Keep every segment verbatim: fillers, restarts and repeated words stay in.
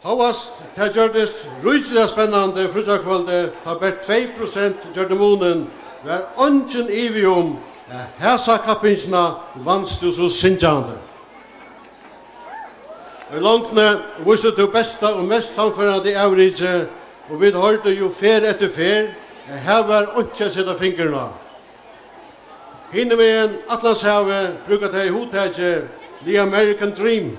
Hóast tað gjørdist ríkiliga spennandi fríggjakvøldið, tá bert tvey prosent gjørdu munin, var eingin ivi um, at hasa kappingina vanst tú so syngjandi. Í longdini vísti tú besta og mest sannførandi avrikið, og vit hoyrdu jú ferð eftir ferð, at har var einki at seta fingurin á. Hinumegin Atlantshavið brúka tey hugtakið The American Dream,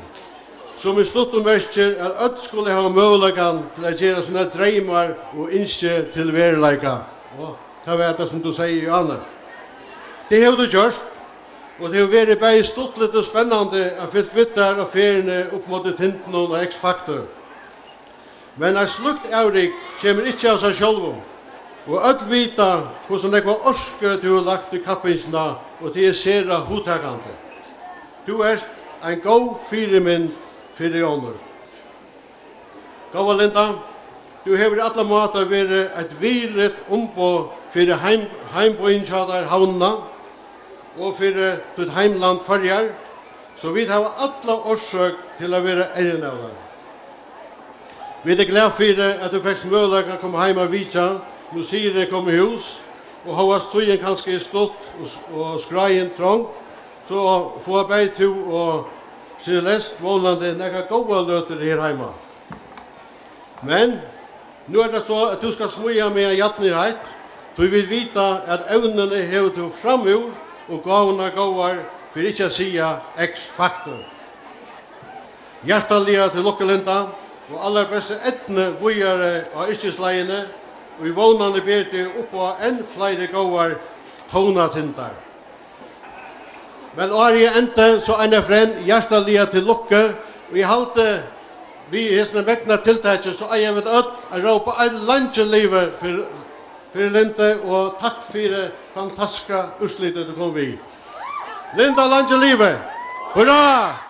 sum í stuttum merkir, at øll skulu hava møguleikan til at gera sínar dreymar og ynski til veruleika. Og tað var tað, sum tú segði, Johanne. Tað hevur tú gjørt, og tað hevur verið bæði stuttligt og spennandi at fylgt við tær á ferðini upp móti tindunum á X Factor. Men eitt slíkt avrik kemur ikki av sær sjálvum, og øll vita, hvussu nógva orku tú hevur lagt í kappingina, og tað er sera hugtakandi. Tú ert ein góð fyrimynd fyri onnur. Góða Linda, tú hevur í allar mátar verið eitt virðiligt umboð fyri heim-, heimbýin hjá tær, Havnina, og fyri títt heimland, Føroyar, so vit hava alla orsøk til at vera errin av tær. Vit eru glað fyri, at tú fekst møguleika at koma heim at vitja, nú Sirið er komið í hús, og hóast tíðin kanska er stutt og s-, og skráin trong, so fáa bæði tú og Celeste vónandi nakrar góðar løtur her heima. Men nú er tað so, at tú skalt smíða, meðan jarnið er heitt, tí vit vita, at evnini hevur tú framúr og gávurnar góðar, fyri ikki at siga X Factor. Hjartaliga til lukku, Linda, og allarbestu eydnu víðari á yrkisleiðini, ið vónandi ber teg upp á enn fleiri góðar tónatindar. Men áðrenn eg endi, so eina ferð enn hjartaliga til lukku, og eg haldi við hesum megna tiltaki, so eiga vit øll at rópa eitt leingi livi fyri, fyri Lindu, og takk fyri fantastiska úrslitið, tú kom við. Linda, leingi livi! Hurra!